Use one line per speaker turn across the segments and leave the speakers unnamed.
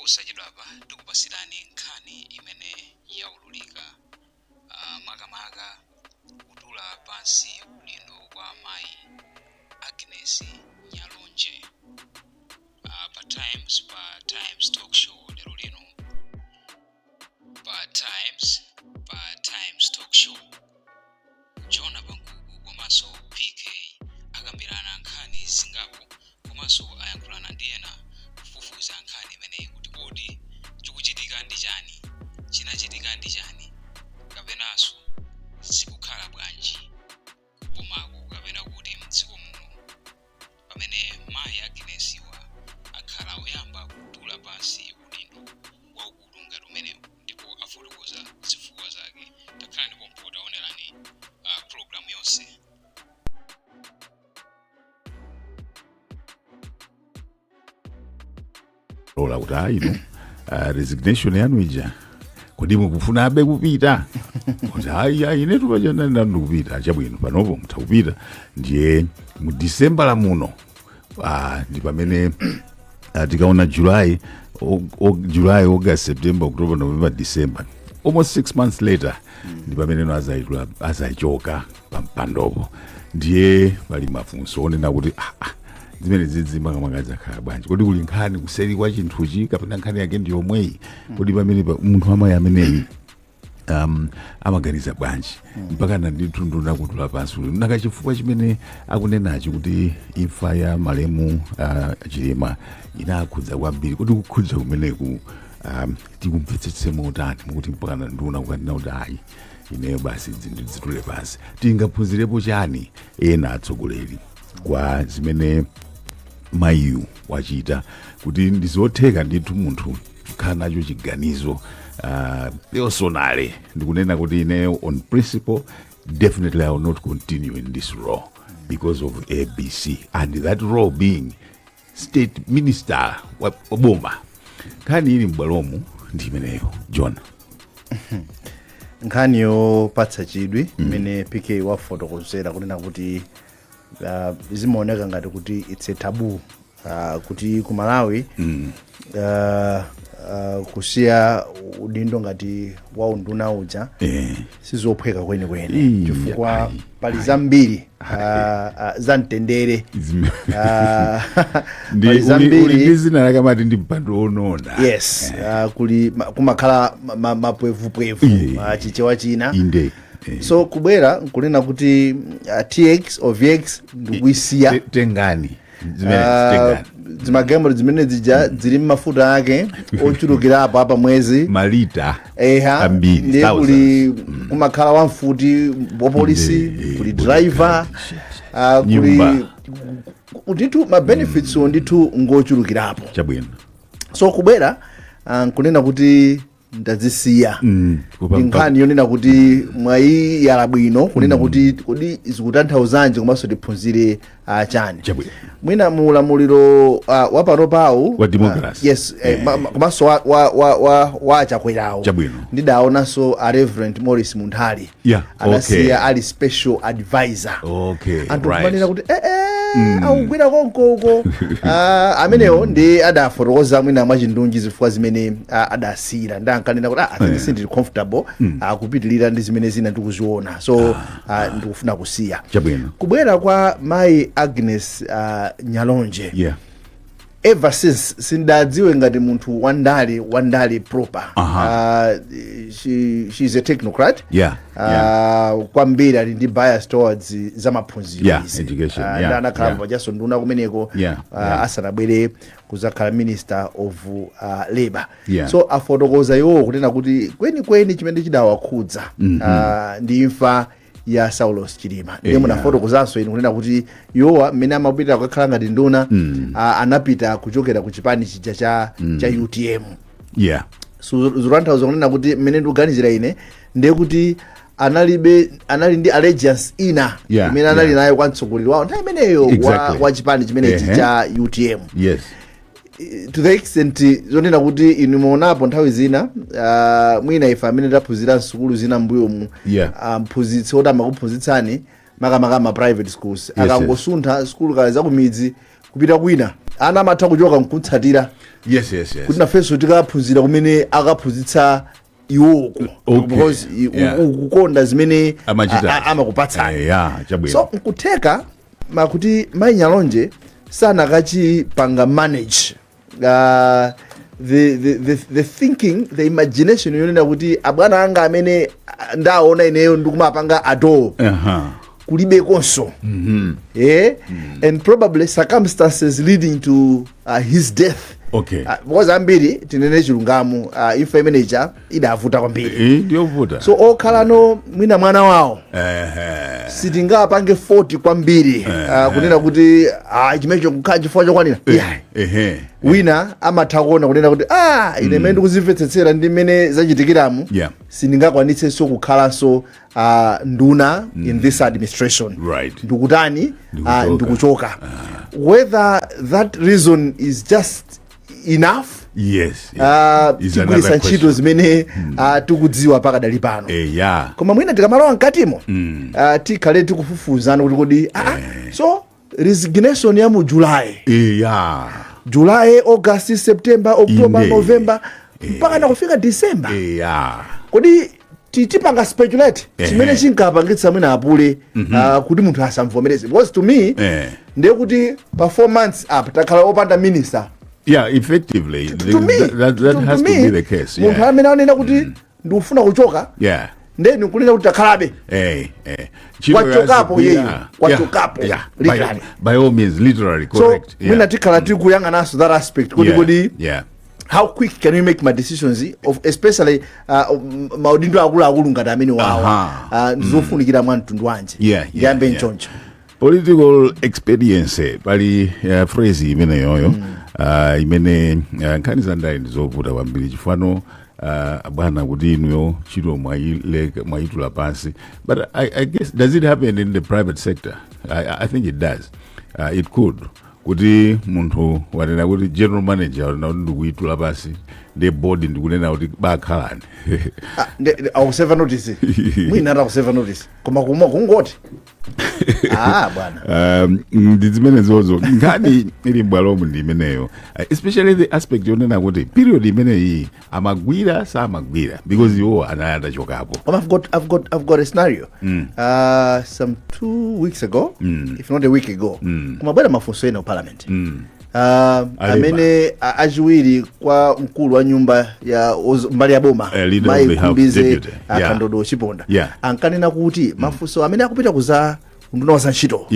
Posachedwapa tikupasirani nkhani imene yaululika makamaka kutula pansi udindo kwa mayi Agnes Nyalonje pa Times Talk Show lero lino pa Times Talk Show. Jonah Pankuku komanso PK akambirana nkhani zingapo komanso ayankhulana ndi ena kufufuza nkhani imeneyi kuti kodi chikuchitika ndi chani, chinachitika ndi chani, kapenanso zikukhala bwanji kubomako kapena kuti mdziko muno, pamene mayi Agnesiwa akhala oyamba kutula pansi udindo waukulu ngati umenewu, ndipo afotokoza zifukwa zake. Takhalani pompo, taonerani program yonse.
Lola kuti ayi inu, resignation yanu ija kodi mukufunabe kupita? Kuti ayi, ayi, inetu paja ndikupita. Chabwino, panopo mutha kupita. Ndiye mu December la muno ndi pamene tikaona July, July, August, September, October, November, December, almost 6 months later, ndi pamene no azachoka pampandopo. Ndiye pali mafunso onena kuti zimene zizi makamaka zakhala bwanji? Kodi kuli nkhani kuseri kwa chinthuchi kapena nkhani yake ndi yomweyi? Kodi pamene munthu amayi ameneyi amaganiza bwanji mpaka na ndithu nduna kutula pansi uyu? Nanga chifukwa chimene akunenachi kuti imfa ya malemu Chilima inakhudza kwambiri, kodi kukhudza kumeneku tikumvetsetse motani, mukuti mpaka na nduna kukanena kuti ayi, ineyo basi zitule pansi? Tingaphunzirepo chani ena atsogoleri kwa zimene mayiyu wachita, kuti ndizotheka ndithu munthu kukhala nacho chiganizo personally ndikunena kuti ineyo on principle definitely I will not continue in this role because of ABC, and that role being state minister wa boma? Nkhani ili m'bwalomu ndi imeneyo, John.
Nkhani yopatsa chidwi imene PK wafotokozera kunena kuti zimaoneka ngati kuti it's a taboo kuti ku Malawi kusiya udindo ngati wa unduna uja sizophweka kwenikweni, chifukwa pali zambiri za mtendere.
Ndi
Pali
uli
zambiri.
Ndi zina lakamati ndi mpando onona.
Yes, kuli kumakhala mapwevupwevu, Chichewa china.
Inde.
So kubwera nkunena kuti TX or VX ndikuisiya.
Tengani zimene tengani.
Zimagambo zimene zija zili mmafuta ake ochulukirapo apa mwezi.
Malita
eha
ambiri,
ndiye
thousands.
kuli kumakhala wamfuti wa polisi,
Inde,
kuli driver, kuli
Nyumba.
Ndithu ma benefits wo ndithu ngochulukirapo. So kubwera nkunena kuti ndazisiya, ndi nkhani yonena kuti mwayiyala bwino kunena kuti kodi zikutanthauzanji, komanso tiphunzire chani. Mwina mu ulamuliro wapanopawu
Wa democracy.
Yes, komanso wa Chakwerawo, ndidaonanso a Reverend Morris Munthali anasiya ali special advisor. Anthu kumanena kuti akugwira konko uko. Amenewo ndi adafotokoza mwina mwachindunji zifukwa zimene adasiyira, ndi ankanena kuti I think sindili comfortable kupitilira ndi zimene zina ndikuziona, so ndikufuna kusiya. Kubwera kwa mayi Agnes Nyalonje, ever since sindadziwe ngati munthu wandale, wandale proper. She's a technocrat. Kwambiri ali ndi bias towards zamaphunziro izi.
Education,
Ndi anakhala pajaso nduna kumeneko asanabwere kuzakhala minister of labor. So afotokoza iwowo kunena kuti kwenikweni chimene chidawakhudza ndi imfa ya Saulos Chilima. Ndiye munafotokozanso inu kunena kuti iwowa mmene amapita kukakhala ngati nduna, anapita kuchokera ku chipani chija cha UTM. So zikutanthauza kunena kuti mmene ndikuganizira ine, ndiye kuti analibe, anali ndi allegiance ina imene anali nayo kwa mtsogoleri wawo nthawi imeneyo wa chipani chimenechi cha UTM, to the extent zonena kuti inu muonapo nthawi zina, mwina ife amene taphunzira msukulu zina mbuyomu, mphunzitsi woti amakuphunzitsani makamaka ma private schools, akangosuntha sukulu kale zakumidzi kupita kwina, Ana amatha kuchoka nkutsatira kuti nafenso tikaphunzira kumene akaphunzitsa iwoko, because ukukonda zimene
Amachita.
Amakupatsani.
Yeah, chabwino.
So nkutheka makuti Mayi Nyalonje sanakachipanga manage the thinking, the imagination yonena kuti abwana anga amene ndaona ineyo ndikumapanga adore kulibekonso, and probably circumstances leading to his death. Because ambiri, tinene chilungamo, imfa imeneja idavuta kwambiri.
Ndiyovuta.
So okhalano mwina mwana wawo sitingapange 40 kwambiri kunena kuti chimenecho kukhala chifukwa chokwanira, yeah. Wina amatha kuona kunena kuti ine mmene ndikuzimvetsetsera ndi mmene zachitikiramu, sindingakwanitsenso kukhalanso nduna in this administration. Ndikutani?
Ndikuchoka.
Ndikuchoka. Whether that reason is just enough,
Is
tigwiritsa
another
ntchito
question.
zimene tikudziwa pakadali pano. Koma mwina tikamalowa mkatimo, tikhale tikufufuzana kuti kodi so resignation ya mu July, July, August, September, October, November, mpaka nakufika December, kodi tipanga speculate chimene chinkapangitsa mwina apule kuti munthu asamvomereze? Because to me, ndiye kuti pa 4 months apa takhala opanda minister.
Yeah, effectively,
To me,
that has
to
to
me,
be the case.
munthu amene anena kuti ndikufuna kuchoka, ndeni nkunena kuti takhalabe.
Ntchito
Wachokapo
yazigwira.
yeyo. Wachokapo. Literally.
By all means, literally
So
correct.
mwina tikhala tikuyang'ananso that aspect kuti kodi how quick can we make my decisions of especially maudindo akuluakulu ngati amene wawa, ndizofunikira mwa mtundu wanji? Ndiyambe nchoncho.
Political experience, pali phrase imeneyoyo imene nkhani za ndale ndizovuta kwambiri, chifano bwana kuti inuyo ntchito mwayitula pansi. But I guess, does it happen in the private sector? I think it does. It could kuti munthu wanena kuti, general manager wanena kuti ndikuyitula pansi, ndi board ndikunena kuti bakhalani.
Ah, akuserve notice, mwina ati akuserve notice, koma kumwa kungoti bwana.
Ndi zimenezozo. Nkhani ili m'bwalomu ndi imeneyo, especially the aspect yonena kuti period imeneyi amagwira, samagwira, because iwo anali atachokapo.
Koma I've got a scenario. Some 2 weeks ago, if not a week ago, kumabwera mafunso ena ku parliament. Amene achiwiri kwa mkulu wa nyumba ya mbali ya boma,
Leader of
Mai
the House,
Khumbize
deputy.
Kandodo Chiponda, ankanena kuti mafunso amene akupita kuza nduna wa za ntchito,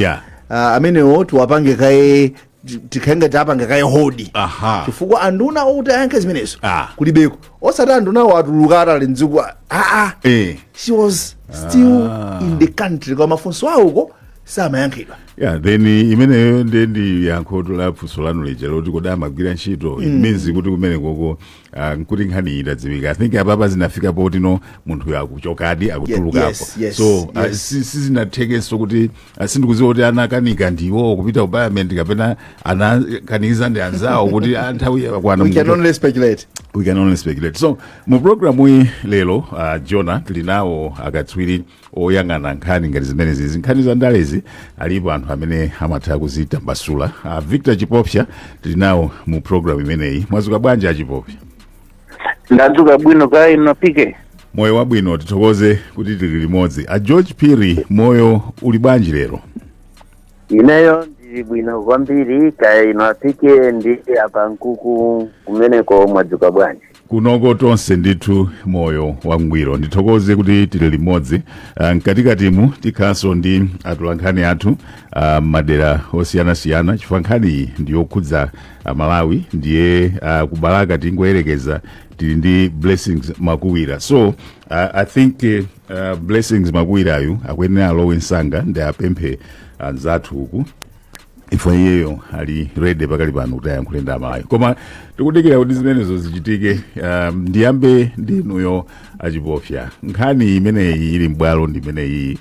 amenewo tiwapange kaye, tikhaenga tiapange kaye hold, chifukwa anduna okuti ayankhe zimenezo kulibeko. Osati andunawo atuluka atali mdziko, aa, she was still in the country, koma mafunso awoko samayankhidwa.
Yeah, then imeneyo ndiye ndi yankho la funso lanu lija loti kodi amagwira ntchito. It means kuti kumene koko nkuti nkhani itadziwika. I think apapa zinafika poti no, munthu akuchokadi, akutulukapo. So sizinathekenso kuti sindikudziwa kuti anakanika ndiwo kupita ku parliament kapena anakaniza ndi anzawo kuti nthawi yakwana.
We can only speculate.
We can only speculate. So mu programu iyi lero, Jona, tili nawo akatswiri oyang'ana nkhani ngati zimenezi. Nkhani za ndalezi alipo anthu amene amatha kuzitambasula. Victor Chipopsa tili nawo mu programu imeneyi. Mwazuka bwanji, aChipopsa?
Ndadzuka bwino, kaya ino, Pike?
Moyo wabwino, tithokoze kuti tili limodzi. A George Phiri, moyo uli bwanji lero?
Ineyo ndili bwino kwambiri, kaya ino aPike ndi apa Nkuku kumeneko, mwadzuka bwanji?
Kunoko tonse ndithu moyo wangwiro, ndithokoze kuti tili limodzi. Mkatikatimu tikhalanso ndi atolankhani athu madera osiyanasiyana, chifukwa nkhani iyi ndiyokhudza Malawi. Ndiye kubalaka tingoyerekeza tili ndi Blessings Makuwira. So I think Blessings Makuwirayu akuyenera alowe msanga, ndi apemphe anzathu uku ifo iyeyo ali ready pakali pano kuti ayankhule ndi Amalawi. Koma tikudikira kuti zimenezo zichitike, ndiyambe ndi inuyo, aChipopsa. Nkhani imeneyi ili m'bwalo ndi imeneyi,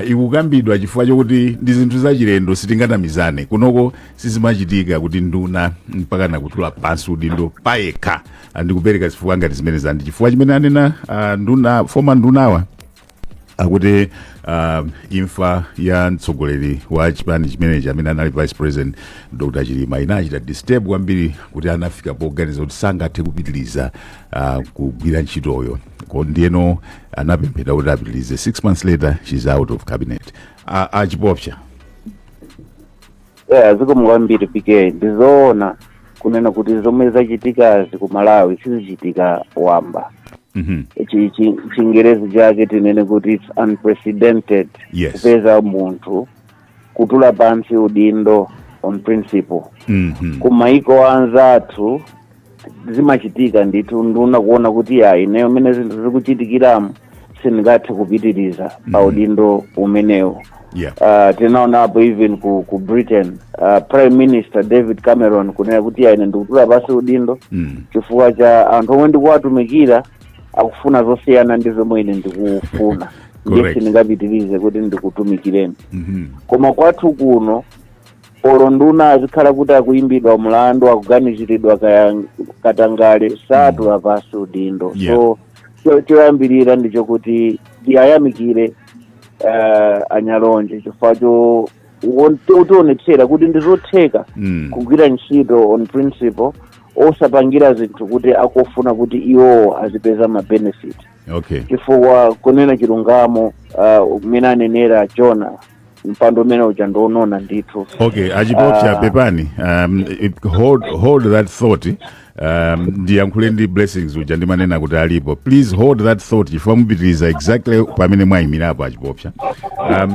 ikukambidwa chifukwa chokuti ndi zinthu zachilendo, sitinganamizane, kunoko sizimachitika kuti nduna mpaka nakutula pansi udindo payekha ndikupereka zifukwa ngati zimene zandi chifukwa chimene anena nduna, former ndunawa. Akuti imfa ya mtsogoleri wa chipani chimenechi amene anali Vice President Dr Chilima inachita disturb kwambiri kuti anafika poganiza kuti sangathe kupitiliza kugwira ntchitoyo. Ndiyeno anapemphera kuti apitilize. 6 months later, she's out of cabinet. Achipopsa.
Yeah, zikomo kwambiri, PK. Ndizoona kunena kuti zomwe zachitikazi ku Malawi sizichitika wamba. Chingerezi chake tinene kuti it's unprecedented kupeza munthu kutula pansi udindo on principle. Kumaiko anzathu zimachitika ndithu, nduna kuona kuti ya, ineyo mene zinthu zikuchitikiramo sindingathe kupitiriza pa udindo umenewo. Tinaonapo even ku Britain, Prime Minister David Cameron kunena kuti ya, ine ndikutula pansi udindo chifukwa cha anthu omwe ndikuwatumikira akufuna zosiyana ndi zomwe ine ndikufuna, ndiye sindingapitirize kuti ndikutumikireni. Koma kwathu kuno, olo nduna azikhala kuti akuimbidwa mlandu, akuganiziridwa kaya katangale, satula pansi udindo. So choyambirira ndichokuti ndiyayamikire anyalonje chifukwa cho utionetsera kuti ndizotheka kugwira ntchito on principle, osapangira zinthu kuti akufuna kuti iwowo azipeza ma benefit, chifukwa kunena chilungamo, umene anenera Jona, mpando umene uja ndionona ndithu.
Okay, achipopsa, pepani, hold that thought. Ndiyankhule ndi Blessings uja ndimanena kuti alipo. Please hold that thought chifukwa mupitiriza exactly pamene mwayimirapo, achipopsa.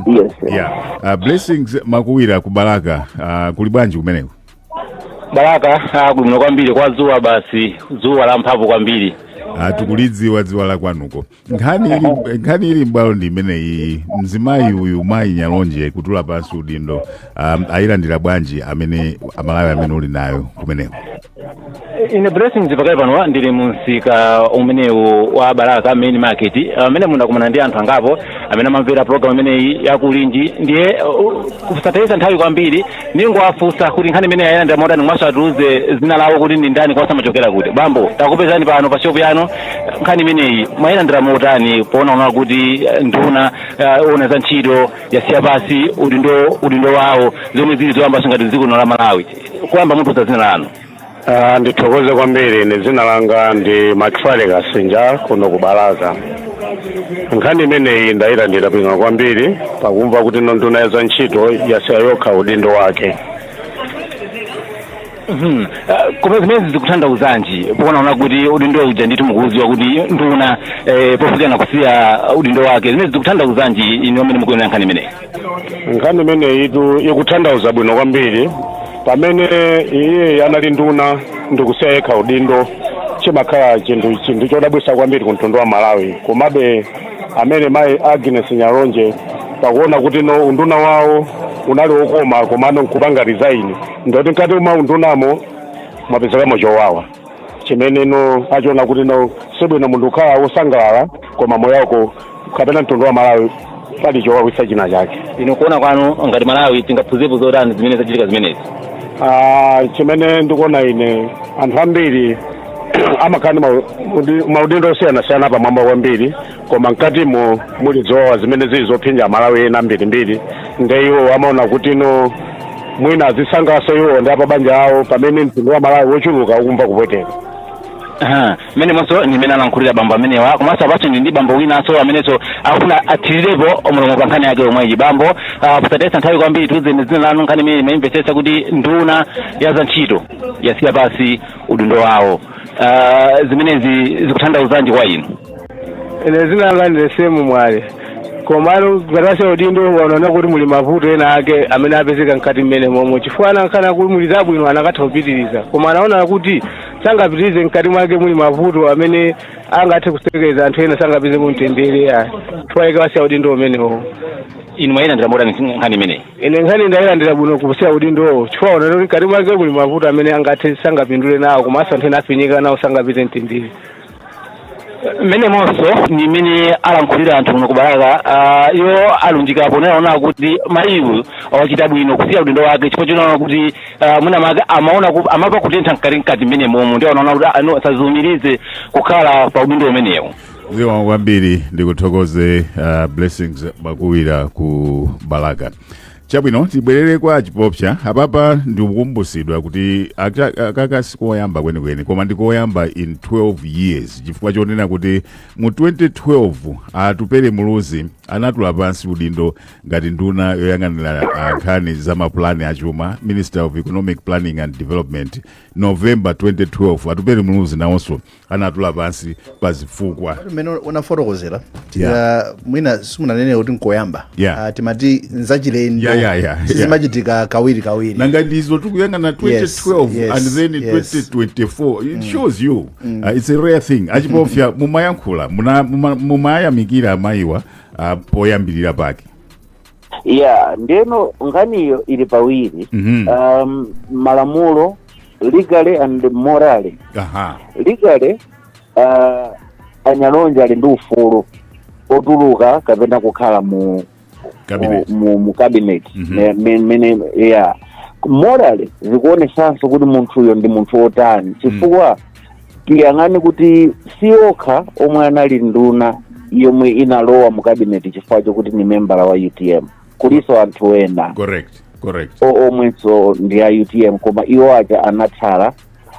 Yes, sir.
Yeah, Blessings Makuwira ku Balaka, kuli bwanji kumeneko?
Balaka kuno kwambiri kwa dzuwa basi, dzuwa la mphamvu kwambiri.
Tikulidziwa dziwa la kwanuko. Nkhani ili m'bwalo ndi imeneyi: mzimayi uyu, mayi Nyalonje, kutula pansi udindo, ayilandira bwanji amene Amalawi amene uli nayo kumeneko?
Ine Blessings pakali pano ndili mu msika umenewu wa Balaka Main Market, amene munakumana ndi anthu angapo amene amamvera program imeneyi yakulinji. Ndiye kusatayisa nthawi kwambiri, ningowafunsa kuti nkhani imene ayilandira motani, mwaso atiuze zina lawo kuti ndi ndani, komanso amachokera kuti. Bambo, takupezani pano pa shopu yanu. Nkhani imeneyi mwayilandira motani, poona ona kuti nduna ona za ntchito yasiya pasi udindo wawo, zomwe zili zoyambaso ngati dziko lino la Malawi? Kuyamba mutiuza zina lanu.
Ndithokoze kwambiri. Ine dzina langa ndi Macfale Kasinja, kuno ku Balaka. Nkhani imeneyi ndayilandira bwino kwambiri pakumva kuti no, nduna ya za ntchito yasiya yokha udindo wake.
Koma zimene zikutanthauzanji, poona kuti udindo uja ndithu mukuuziwa kuti nduna pofikana kusiya udindo wake, zimene zikutanthauzanji inu amene mukuyenera nkhani imeneyi?
Nkhani imeneyi itu ikutanthauza bwino kwambiri. Pamene iye anali nduna ndikusiya yekha udindo, chimakhala chinthu chodabwitsa kwambiri ku mtundu wa Malawi. Komabe amene mayi Agnes Nyalonje pakuona kuti no, unduna wawo unali wokoma, komano nkupanga resign, ndoti mkati mwa undunamo mwapezekamo chowawa chimene no achiona kuti no, sibwino munthu kukhala wosangalala koma moyo wako kapena mtundu wa Malawi pali chowawisa china chake.
Inu kuona kwanu ngati Malawi tingaphunzirepo zotani zimene zachitika zimenezi?
Chimene ndikuona ine, anthu ambiri amakhala ndi maudindo osiyanasiyana pamwamba kwambiri, koma mkatimo muli zowawa zimene zili zophinja Amalawi ena mbirimbiri. Nde iwo amaona kuti no, mwina azisangalatsa iwo ndi apabanja awo, pamene mtundu wa Malawi wochuluka ukumva kupweteka.
Aha, mmene monso ndi mmene alankhulira bambo amenewa. Komanso apaso ndi ndi bambo winanso amenenso akufuna athirirepo mulomo pa nkhani yake yomweyi. Bambo, posatayitsa nthawi kwambiri, tiuzeni dzina lanu. Nkhani imene imayimvetsetsa kuti nduna ya za ntchito yasiya pasi udindo wawo, zimenezi zikutanthauzanji kwa inu?
Ine zina langa ndi Semu Mwale. Komano ngati udindo, wanaona kuti muli mavuto ena ake amene apezeka mkati mmene momwe, chifukwa anakhala kuti muli zabwino anakatha kupitiriza, koma anaona kuti sangapitirize, mkati mwake muli mavuto amene angathe kusekeza anthu ena, sangapeze mtendere ya chifukwa ike wasiya udindo umenewo.
Inu mwayilandira motani nkhani imeneyi?
Ine nkhani ndayilandira bwino kusiya udindowo, chifukwa ona kuti mkati mwake muli mavuto amene angathe sangapindule nawo, komanso anthu ena afinyika nawo, sangapeze mtendere.
Mmene monso ni mmene alankhulira anthu kuno kubalaka, iwo alunjikapo naona kuti mayiyu wachita bwino kusiya udindo wake, chifukwa chonaona kuti mwina make amaona amapa kutentha mkati mkati mmene momwe, ndiye anaona kuti ano asaziwumirize kukhala pa udindo umenewu.
Zikomo kwambiri, ndikuthokoze Blessings Makuwira ku Balaka. Chabwino, tibwerere kwa Chipopsa. Apapa ndikukumbusidwa kuti akaka sikoyamba kwenikweni, koma ndikoyamba in 12 years, chifukwa chonena kuti mu 2012 Atupele Muluzi anatula pansi udindo ngati nduna yoyang'anira nkhani za mapulani achuma, Minister of Economic Planning and Development. November 2012 Atupele Muluzi nawonso anatula pansi pa zifukwa
Mmene unafotokozera, mwina simunanene kuti nkoyamba. Timati nzachilendo, sizimachitika kawiri kawiri.
Nanga ndizo tikuyang'ana 2012 and then 2024. It shows you it's a rare thing. Achipofya, mumayankhula, mumayamikira amayiwa poyambirira pake.
Yeah, ndeno nkhaniyo ili pawiri. Malamulo, legally and morally. Legally, anyalonje ali ndi ufulu otuluka kapena kukhala mu
Cabinet.
mu cabinet. Mene yeah, morally zikuonesanso kuti munthuyo ndi munthu wotani, chifukwa tiyang'ane kuti si okha omwe anali nduna yomwe inalowa mu cabinet chifukwa chokuti ni membala wa UTM. Kuliso anthu ena
correct correct
omwenso ndi a UTM, koma iwo aja anatsala,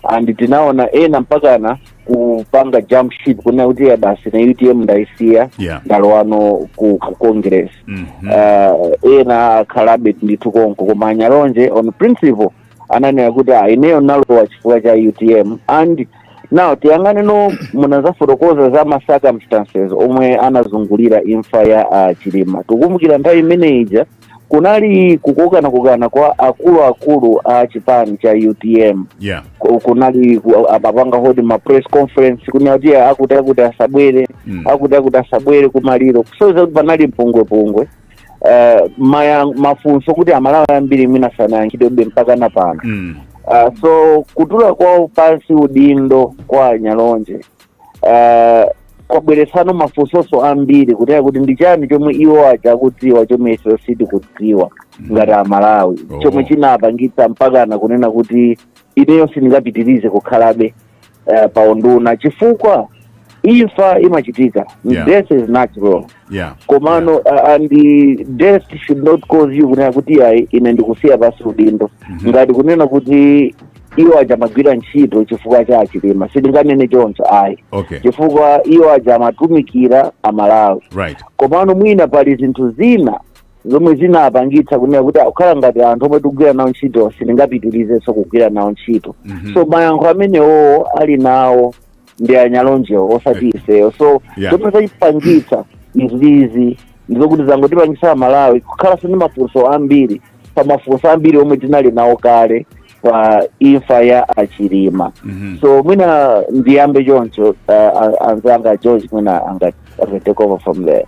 and tinaona ena mpakana kupanga jump ship, kunena kuti ya basi, na UTM ndayisiya, ndalowano ku Congress. Ena akhalabe ndithu konko, koma anyalonje on principle ananena kuti, "Ah, ineyo nalowa chifukwa cha UTM." And now tiyang'ane no, munazafotokoza za ma circumstances omwe anazungulira imfa ya Chilima. Tikukumbukira nthawi imene ija kunali kukokana kukana kwa akuluakulu a chipani cha UTM. Kunali amapanga hold ma press conference kunena kuti akuti asabwere, akuti asabwere kumaliro, kusonyeza kuti panali mpungwepungwe. Mafunso kuti Amalawi ambiri mwina sanayankhidwebe mpaka na pano. So kutula kwawo pansi udindo kwa anyalonje kwabweretsano mafunsonso ambiri, kutera kuti ndi chani chomwe iwo aja akudziwa chomwe ife sitikudziwa ngati Amalawi, chomwe chinapangitsa mpakana kunena kuti ineyo sindingapitirize kukhalabe pa unduna, chifukwa imfa imachitika. Death is natural, komano and the death should not cause you kunena kuti ayi, ine ndikusiya pasi udindo. Ngati kunena kuti iwo aja amagwira ntchito chifukwa cha Achilima, sindinganene choncho ayi, chifukwa iwo aja amatumikira Amalawi. Komano mwina pali zinthu zina zomwe zinapangitsa kunena kuti akukhala ngati anthu omwe tikugwira nawo ntchito, sindingapitirizenso kugwira nawo ntchito. So mayankho amenewo ali nawo ndi anyalonjewo, osati ifeyo. So chomwe zachipangitsa izizi ndizokuti zangotipangitsa Amalawi kukhalanso ndi mafunso ambiri pa mafunso ambiri omwe tinali nawo kale pa imfa ya Achilima. So mwina ndiyambe choncho, anzanga George mwina anga take over from there.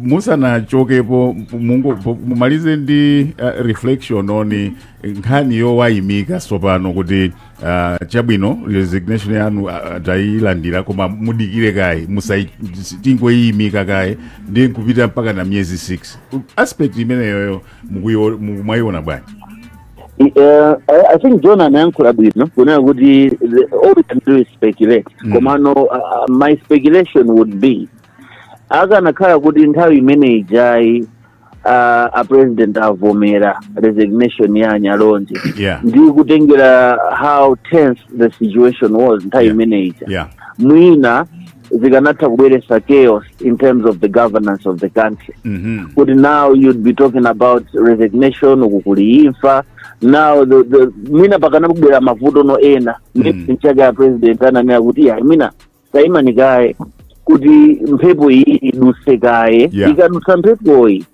Musanachokepo, mumalize ndi reflection on nkhani yowayimika tsopano kuti chabwino, resignation yanu tayilandira, koma mudikire kaye, tingoyiyimika kaye ndi nkupita mpaka na miyezi 6. Aspect imeneyoyo mwayiona bwanji?
I think John anayankhula bwino kunena kuti all we can do is speculate. Komano my speculation would be akanakhala kuti nthawi imene ijayi a president avomera resignation ya Anyalonje, ndi kutengera how tense the situation was nthawi imene ija, mwina zikanatha kubweretsa chaos in terms of the governance of the country, kuti now you'd be talking about resignation, uku kuli imfa. Now mwina pakana kubwera mavuto no ena. Nchake ya president ananena kuti ya mwina taimani kaye kuti mphepo iyi iduse kaye. Ikadutsa mphepoyi,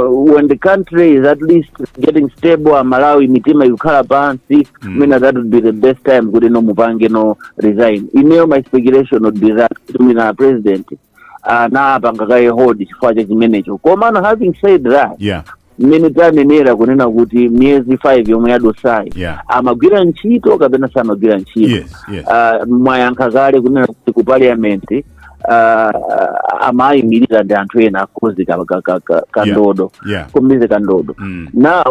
when the country is at least getting stable, Amalawi mitima ikukhala pansi, mwina that would be the best time kuti no mupange no resign. Ineyo my speculation would be that kuti mwina president anapanga kaye hold chifukwa cha chimenecho. Komano having said that, mmene tanenera kunena kuti miyezi 5 yomwe yadusayi, amagwira ntchito kapena samagwira ntchito? Mwayankha kale kunena kuti ku parliament amayimirira ndi anthu ena akhozi kandodo, Khumbize Kandodo. Now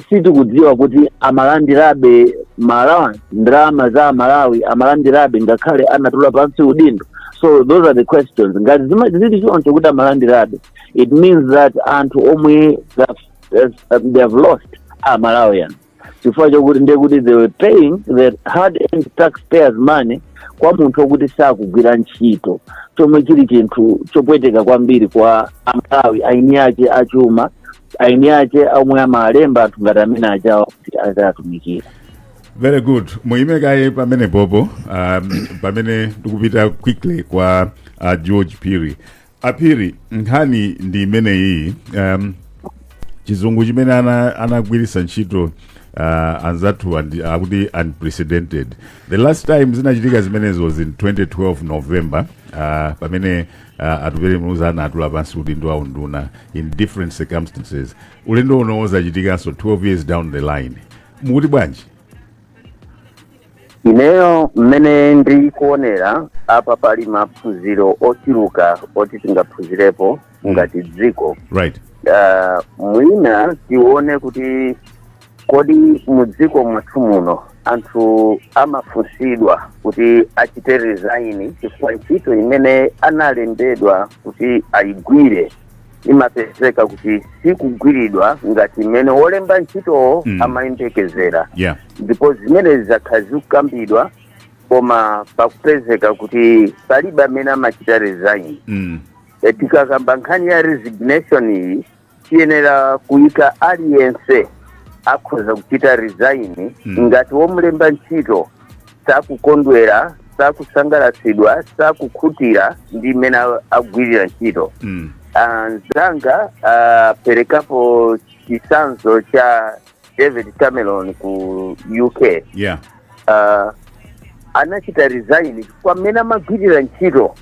sitikudziwa kuti amalandirabe ma allowance, ndalama za Malawi amalandirabe ngakhale anatula pansi udindo. So those are the questions. Ngati zili choncho kuti amalandirabe, it means that anthu omwe they have lost are Malawians, chifukwa chokuti ndiye kuti they were paying the hard earned taxpayers' money kwa munthu wokuti sakugwira ntchito, chomwe chili chinthu chopweteka kwambiri kwa Amalawi, aini ake achuma, aini ake omwe amalemba anthu ngati amene achawa kuti azatumikira.
Very good. Muime kaye pamene popo, pamene ndikupita quickly kwa George Phiri. Aphiri, nkhani ndi imeneyi. Chizungu chimene anagwiritsa ntchito anzathu akuti unprecedented. The last time zinachitika zimenezo was in 2012 November, pamene Atupele Muluzi anatula pansi udindo wa unduna in different circumstances. Ulendo uno zachitikanso 12 years down the line. Mukuti bwanji?
Ineyo mmene ndikuonera apa, pali maphunziro ochuluka oti tingaphunzirepo ngati dziko. Mwina tione kuti kodi mudziko mwathu muno anthu amafunsidwa kuti achite resign chifukwa ntchito imene analembedwa kuti ayigwire imapezeka kuti sikugwiridwa ngati imene wolemba ntchitowo amayembekezera, ndipo zimene zakhala zikukambidwa, koma pakupezeka kuti palibe amene amachita resign. Tikakamba nkhani ya resignation iyi, tiyenera kuyika aliyense akhoza kuchita resign ngati womulemba ntchito sakukondwera, sakusangalatsidwa, sakukhutira ndi mmene agwirira ntchito. Anzanga aperekapo chitsanzo cha David Cameron ku UK. Anachita resign chifukwa mmene amagwirira ntchito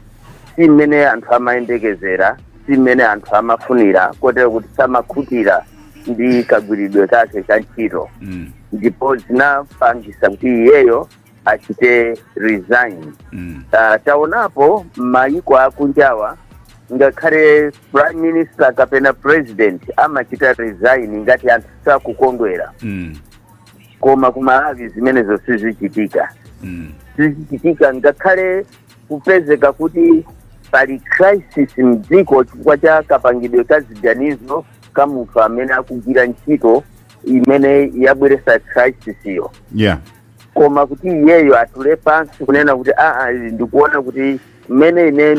si mmene anthu amayembekezera, si mmene anthu amafunira, kotero kuti samakhutira ndi kagwiridwe kake ka ntchito, ndipo zinapangisa kuti iyeyo achite resign. Taonapo mayiko akunjawa, ngakhale prime minister kapena president amachita resign ngati anthu sakukondwera, koma ku Malawi zimenezo sizichitika. Sizichitika ngakhale kupezeka kuti pali crisis mdziko chifukwa cha kapangidwe ka ziganizo ka munthu amene akugwira ntchito imene yabweresa crisis iyo, koma kuti iyeyo atule pansi kunena kuti aa, ndikuona kuti mmene ine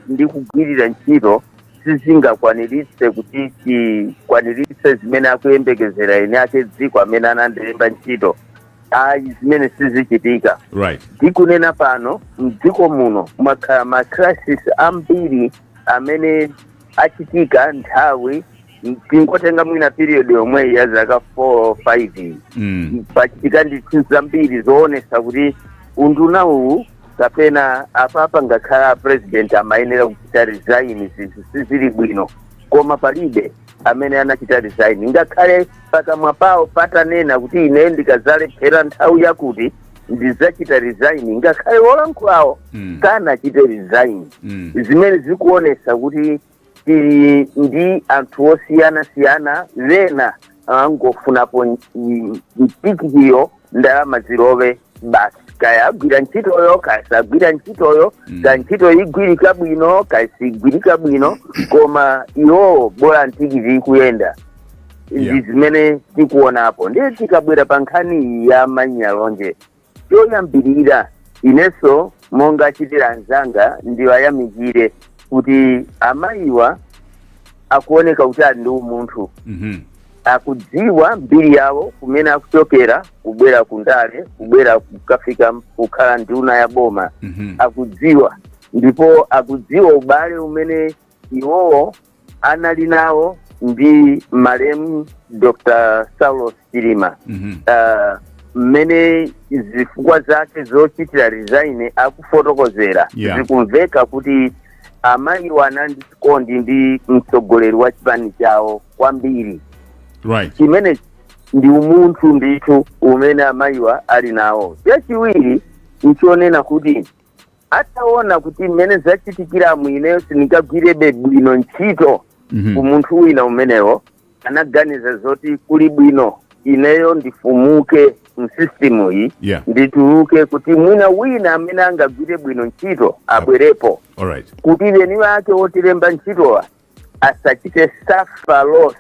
ndikugwirira ntchito sizingakwaniritse kuti tikwaniritse zimene akuyembekezera ine ake dziko amene anandilemba ntchito, ayi, zimene sizichitika. Ndikunena pano, mdziko muno mwakhala ma crisis ambiri amene achitika nthawi, tingotenga mwina period yomwe ya zaka 4 5 iyi, pachitika ndithu zambiri zoonesa kuti unduna uwu kapena apapa ngakhala president amayenera kuchita resign, zinthu sizili bwino, koma palibe amene anachita resign, ngakhale pakamwa pawo patanena kuti ine ndikazalephera nthawi yakuti ndizacita resign, ngakhale wolankhulawo sanachite resign, zimene zikuonesa kuti tili ndi anthu osiyanasiyana, ena angofunapo mtikiyo, ndalama zilowe basi, kaya agwira ntchitoyo, kaya sagwira ntchitoyo, kaya ntchito igwirika bwino, kaya sigwirika bwino, koma iwowo bola ntikiti ikuyenda. Ndi zimene tikuonapo. Ndiye tikabwera pa nkhani iyi ya manyalonje, choyambirira inenso monga achitira anzanga ndiwayamikire kuti amayiwa akuoneka kuti ali ndi umunthu, akudziwa mbiri yawo, kumene akuchokera, kubwera kundale, kubwera kukafika kukhala nduna ya boma. Akudziwa, ndipo akudziwa ubale umene iwowo anali nawo ndi malemu Dr Saulos Chilima. Mmene zifukwa zake zochitira resign akufotokozera, zikumveka kuti amayiwa anali ndi chikondi ndi mtsogoleri wa chipani chawo kwambiri, chimene ndi umunthu ndithu umene amayiwa ali nawo. Chachiwiri nchonena kuti ataona kuti mmene zachitikiramu ineyo sindingagwirebe bwino ntchito, umunthu wina umenewo, anaganiza zoti kuli bwino Ineyo ndifumuke m'system iyi, ndituluke kuti mwina wina amene angagwire bwino ntchito abwerepo, kuti eni ake otilemba ntchitowa asachite suffer loss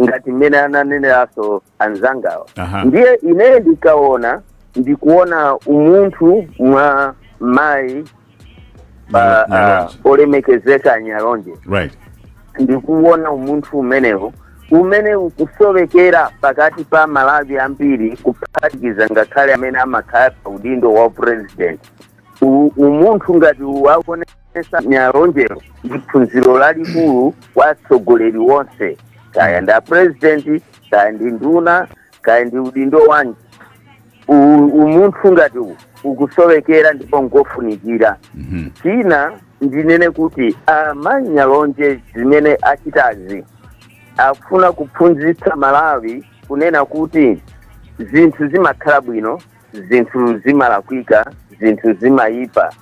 ngati mmene ananeneranso anzangawa. Ndiye ineyo ndikaona, ndikuona umunthu mwa mayi
Nyalonje.
Olemekezeka Nyalonje. Ndikuona umunthu umenewo umene ukusowekera pakati pa Malawi ambiri, kuphatikiza ngakhale amene amakhala pa udindo wa president. Umunthu ngati waonesa Nyalonjero ndi phunziro lalikulu kwa atsogoleri wonse, kaya ndi a president, kaya ndi nduna, kaya ndi udindo wanji. Umunthu ngati uwu ukusowekera ndipo ngofunikira. China ndinene kuti amayi Nyalonje zimene achitazi akufuna kuphunzitsa Malawi kunena kuti zinthu zimakhala bwino, zinthu zimalakwika, zinthu zimayipa,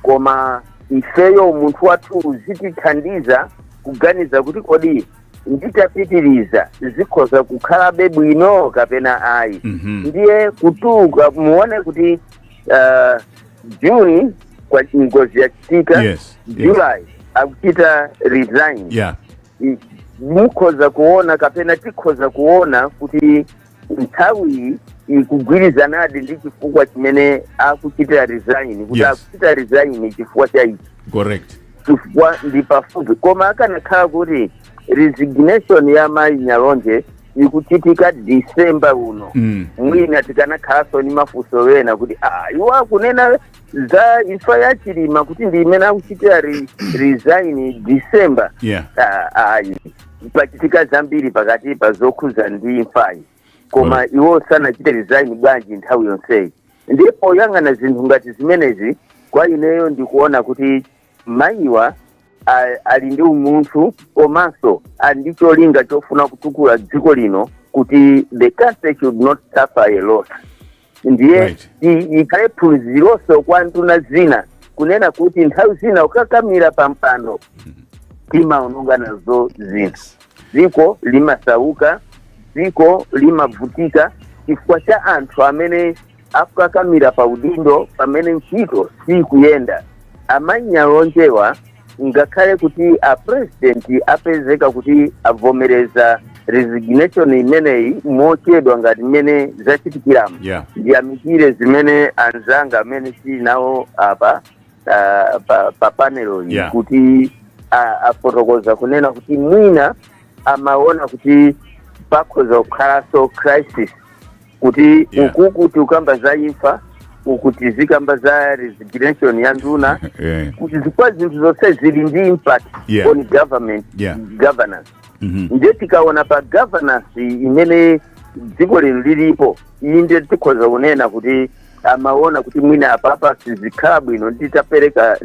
koma ifeyo umunthu wathu uzitithandiza kuganiza kuti kodi nditapitiriza zikhoza kukhalabe bwino kapena ayi. Ndiye kutuluka, muone kuti June kwa ngozi yachitika, July akuchita resign. Mukhoza kuona kapena tikhoza kuona kuti nthawiyi ikugwirizanadi ndi chifukwa chimene akuchitira resign, kuti akuchita resign chifukwa cha ichi, chifukwa ndi pafupi. Koma akanakhala kuti resignation ya mayi Nyalonje ikuchitika December uno, mwina tikanakhalanso ni mafunso wena kuti ah, iwo akunena za imfa ya Chilima kuti ndi imene akuchitira resign December. Ah, ayi, pachitika zambiri pakati pa zokhuza ndi imfayi, koma iwo sanachite resign bwanji nthawi yonseyi? Ndipo poyang'ana zinthu ngati zimenezi, kwa ineyo ndikuona kuti mayiwa ali ndi umunthu komanso ali ndi cholinga chofuna kutukula dziko lino, kuti the country should not suffer a lot. Ndiye ikhale phunzironso kwa nduna zina kunena kuti nthawi zina ukakamira pa mpando timaononga nazo zinthu, dziko limasauka, dziko limavutika chifukwa cha anthu amene akukakamira pa udindo pamene ntchito sikuyenda. Amayi Nyalonjewa, ngakhale kuti a president apezeka kuti avomereza resignation imeneyi mochedwa ngati mmene zachitikiramo, ndiyamikire zimene anzanga amene tili nawo apa pa panel iyi kuti afotokoza kunena kuti mwina amaona kuti pakhoza kukhalanso crisis, kuti uku kuti ukamba za imfa, uku tizikamba za resignation ya nduna, kuti zikwa zinthu zonse zili ndi impact on government governance. Ndiye tikaona pa governance imene dziko lino lilipo, inde, tikhoza kunena kuti amaona kuti mwina apapa sizikhala bwino nditapereka,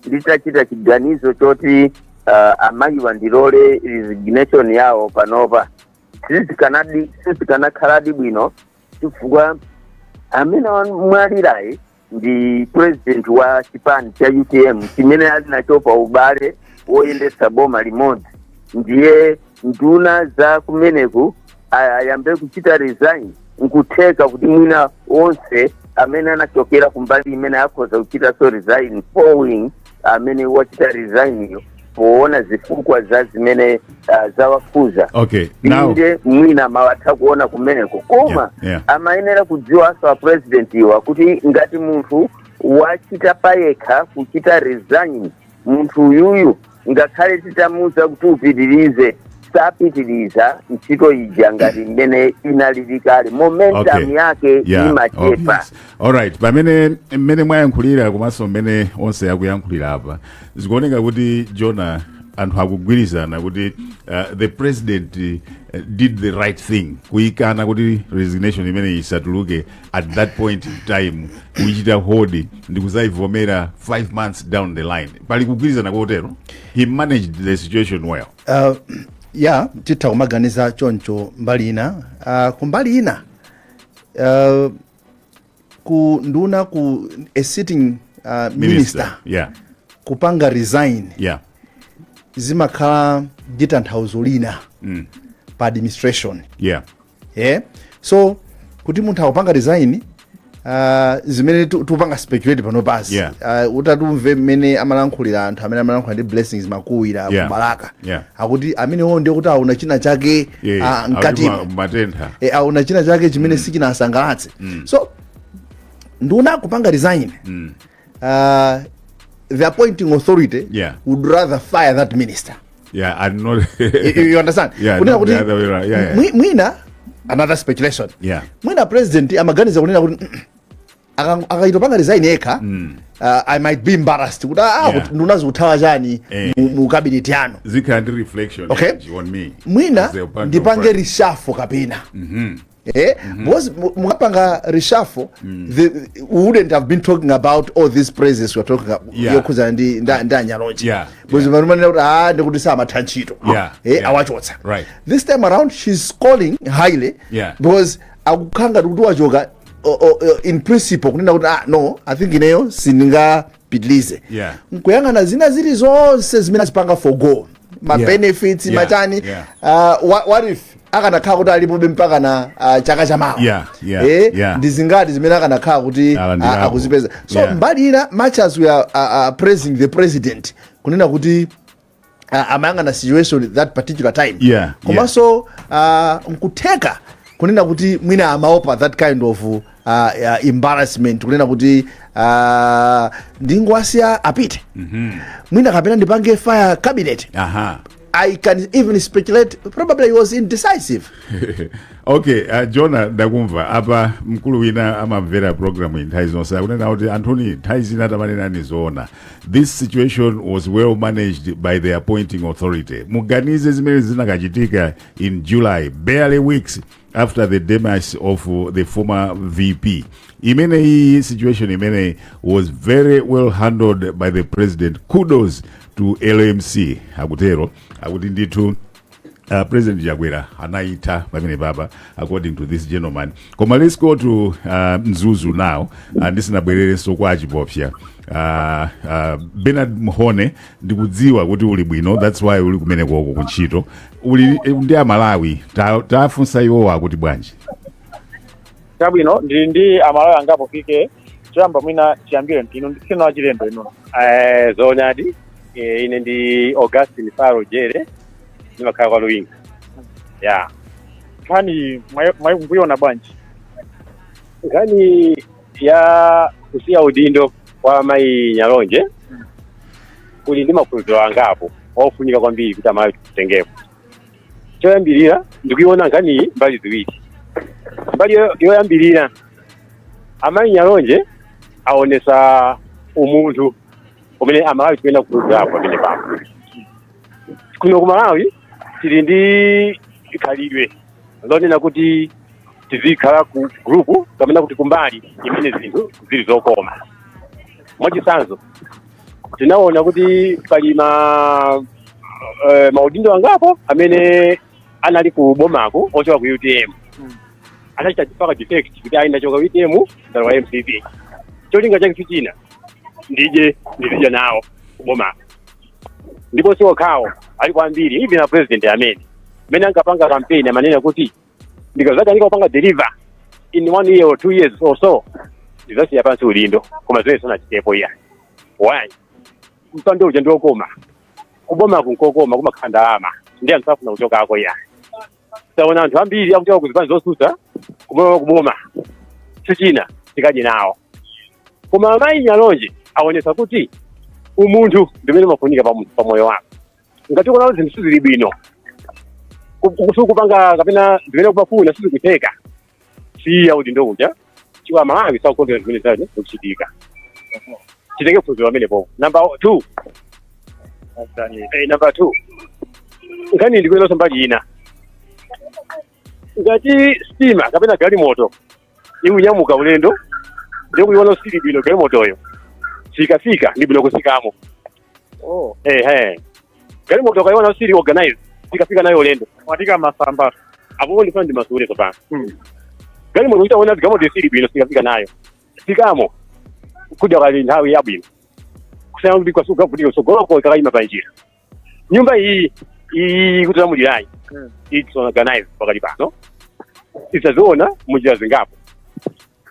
nditachita chiganizo choti amayiwa ndilole resignation yawo panopa, sizikanakhaladi bwino, chifukwa amene wamwalirayi ndi president wa chipani cha UTM chimene ali nacho pa ubale woyendetsa boma limodzi. Ndiye nduna za kumeneku ayambe kuchita resign, nkutheka kuti mwina onse amene anachokera kumbali imene akhoza kuchita so resign following amene wachita resign yo, poona zifukwa za zimene zawakhuza.
Okay, now
Inde, mwina mawatha kuona kumeneko, koma amayenera kudziwanso a president iwa kuti ngati munthu wachita payekha kuchita resign, munthu uyuyu ngakhale titamuza kuti upitirize, sapitiriza ntchito ija ngati mmene inalili kale, momentum yake imachepa.
Obvious. Alright, pamene mmene mwayankhulira komanso mmene onse akuyankhulira apa, zikuoneka kuti Jona, anthu akugwirizana kuti the president did the right thing kuyikana kuti resignation imene isatuluke at that point in time, kuichita hold ndi kuzaivomera 5 months down the line. Pali kugwirizana kotero, he managed the situation well.
Ya, titha kumaganiza choncho mbali ina. Kumbali ina, ku nduna, ku a sitting minister kupanga resign zimakhala ndi tanthauzo lina pa administration. Yeah, so kuti munthu akupanga resign, zimene tikupanga speculate pano pasi, utatumve mmene amalankhulira anthu amene amalankhula ndi Blessings Makuwira kubalaka, akuti amenewo ndiye kuti aona china chake mkatimo.
Matentha.
Aona china chake chimene sichinasangalatse. So nduna kupanga resign, the appointing authority would rather fire that minister.
Yeah, and not
You understand?
Yeah,
Kunena
not
kuti
the other way around. Yeah.
Mwina another speculation, mwina president amaganiza kunena kuti akaitopanga resign yekha, I might be embarrassed kuti kuti nduna zikuthawa chani mu cabinet yanu.
Zikhala ndi reflection on me
Mwina
as the appointing
ndipange
authority.
reshuffle kapena, because mukapanga reshuffle, we wouldn't have been talking about all these praises we're talking about yokhuzana ndi anyalonje, because vanumanena kuti ndikuti samatha ntchito, awachotsa. This time around she's calling highly because akukhanga kuti wachoka in principle, kunena kuti no, I think ineyo sindingapitilize, nkuyang'ana zina zili zonse zimene azipanga forgo, ma benefits, machani. What if akanakhala kuti alipobe mpaka na chaka chamawa? Ndi zingati zimene akanakhala kuti
Alandirapo.
Akuzipeza? So mbali ina, much as we are praising the president kunena kuti amayang'ana situation that particular time, komanso nkutheka kunena kuti mwina amaopa that kind of embarrassment, kunena kuti ndingowasiya apite, mwina kapena ndipange fire cabinet. I can even speculate probably he was indecisive.
Okay, Jona, ndakumva apa. Mkulu wina amamvera program iyi nthawi zonse akunena kuti anthuni, nthawi zina tamanenani zoona. This situation was well managed by the appointing authority. Muganize zimene zinakachitika in July, barely weeks after the demise of the former VP. Imene iyi situation imene was very well handled by the president. Kudos to LMC. Akutero, akuti ndithu President Chakwera anaitha pamene papa, according to this gentleman. Koma let's go to Mzuzu now, ndisinabwererenso kwa Achipopsa. Bernard Mhone, ndikudziwa kuti uli bwino, that's why uli kumene koko kuntchito. Uli ndi Amalawi, tafunsa iwowa akuti bwanji?
Chabwino, ndili ndi Amalawi angapo. Fike choyamba, mwina chiyambire inu, sino achilendo inu.
Zoonadi, ine ndi Augustin Faro Jere, ndimakhala kwa Luwinga ya.
Nkhani mwayiona bwanji?
Nkhani ya kusiya udindo kwa mayi Nyalonje kuli ndi maphunziro angapo ofunika kwambiri kuti Amalawi titengepo. Choyambirira, ndikuiona nkhaniyi mbali ziwiri. Mbali yoyambirira, amayi Nyalonje aonesa umunthu umene Amalawi tikuyenera kuphunzirapo. Pamene papo kuno ku Malawi tili ndi khalidwe lonena kuti tizikhala ku group kapena kuti kumbali imene zinthu zili zokoma. Mwachitsanzo, tinaona kuti pali maudindo angapo amene anali ku bomako ochoka ku UTM, anachita mpaka defect kuti ayi, ndachoka UTM, ndalowa MCP, cholinga chake sichina, ndije ndizidya nawo kubomako. Ndipo si okhawo, ali kwambiri, even na president amene mmene ankapanga campaign amanena kuti ndikazakanika kupanga deliver in one year or 2 years or so, ndizasiya pansi udindo. Koma zimene sanachitepo iya. Why? Mpando uja ndiwokoma, kuboma kunkokoma, kumakhala ndalama, ndi anthu afuna kuchokako iya. Taona anthu ambiri akuchoka kuzipani zosusa kumalowa kuboma, sichina, tikadye nawo. Koma amayi Nyalonje aonesa kuti umunthu ndimene umafunika pa moyo wako. Ngati ukuona kuti zinthu sizili bwino, sukupanga kapena zimene kumafuna sizikutheka, siya udindo uja, chifukwa Malawi sakukondera zimene zaje zikuchitika. Titenge phunziro pamenepo. Number two, number two, nkhani ndikuyenanso mbali ina. Ngati sitima kapena galimoto ikunyamuka ulendo, ndikuiona sili bwino galimotoyo, sikafika, ndi bwino kusikamo. Ehe, galimoto ukaiona sili organized, sikafika nayo ulendo.
Mwatika masamba.
Apo ndifuna ndimasule tsopano. Galimoto utaona galimoto sili bwino, sikafika nayo, sikamo kudya kali nthawi yabwino, kusiyana kuti kwasuka kuti usogoloko ikakayima panjira. Nyumba iyi iyi kutilamulirayi, it's organized pakali pano. Tizaziona munjira zingapo.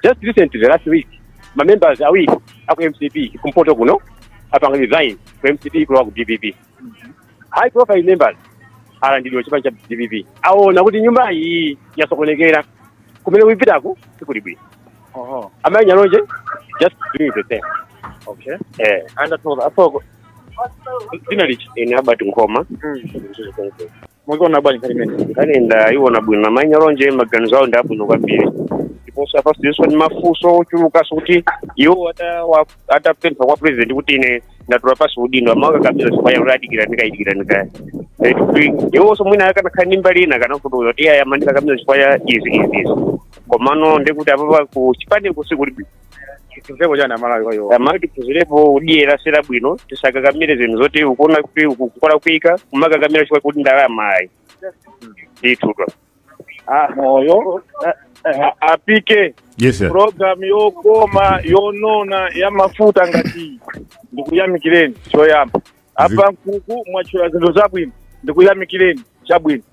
Just recently, last week, ma members awiri aku MCP kumpoto kuno apanga resign ku MCP kulowa ku DPP. High profile members alandidwa chipani cha DPP, aona kuti nyumba iyi yasokonekera, kumene kuipitako sikuli bwino. Amayi Nyalonje just doing the same.
Okay.
Eh.
Andathokoza athoko. Dzina lichi?
Ine Albert Nkhoma.
Mukuona bwanji nkhani imene?
Nkhani ndayiona bwino. Amayi Nyalonje maganizo awo ndi abwino kwambiri, ndiponso apasidwenso ndi mafunso ochulukanso kuti iwo atapempha kwa president kuti ine ndatula pasi udindo, amakakamiza chifukwa kuti adikira ndikayidikira ndikaya kuti iwonso mwina akanakhala ndi mbali ina kanafotokoza kuti iye amandikakamiza chifukwa cha izi, izi, izi. Komano ndikuti apapa ku chipani kusikuli bwino.
Tiphunzirepo chani Amalawi kwa iwo?
Amalawi tiphunzirepo kudyera sera bwino, tisakakamire zinthu zoti ukuona kuti ukukola kuika kumakakamira chifukwa kuti ndalama ayi ndithuka.
Ah, moyo apike.
Yes, sir.
Program yokoma yonona ya mafuta ngati ndikuyamikireni choyamba. Apa nkuku mwatchula zinthu zabwino, ndikuyamikireni chabwino.